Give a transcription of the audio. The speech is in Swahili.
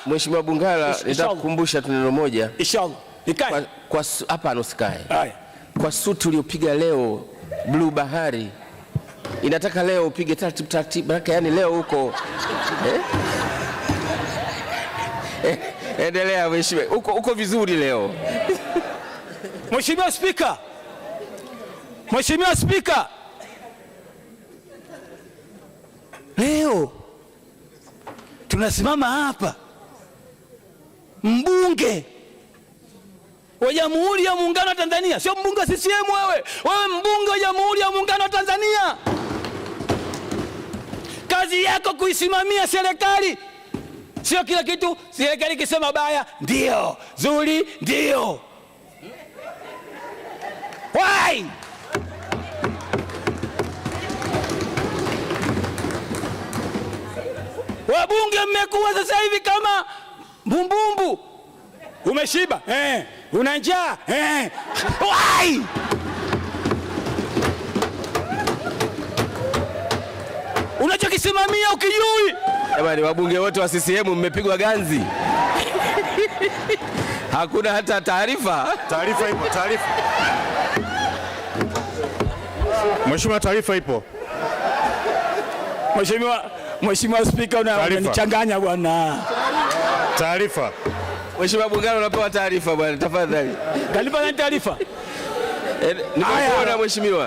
Mheshimiwa Bungala, nitakukumbusha tu neno moja. Inshallah. Nikae. Kwa hapana, usikae. Haya. Kwa suti uliyopiga leo blue bahari inataka leo upige taratibu taratibu, maana yani leo huko eh? Endelea mheshimiwa, uko vizuri leo. Mheshimiwa Spika, Mheshimiwa Spika, leo tunasimama hapa, mbunge wa Jamhuri ya Muungano wa Tanzania, sio mbunge wa CCM. Wewe mbunge wa Jamhuri ya Muungano wa Tanzania, kazi yako kuisimamia serikali, sio kila kitu. Serikali ikisema baya ndio, zuri ndio. Why? Wabunge mmekuwa sasa hivi kama mbumbumbu. Umeshiba una njaa Why? Unachokisimamia ukijui. Jamani, wabunge wote wa CCM mmepigwa ganzi. Hakuna hata taarifa. Taarifa ipo, taarifa. Mheshimiwa, taarifa ipo. Mheshimiwa Spika, unanichanganya bwana. Taarifa. Mheshimiwa Bungala, unapewa taarifa bwana, tafadhali. Kalipa na taarifa. Nimekuona mheshimiwa.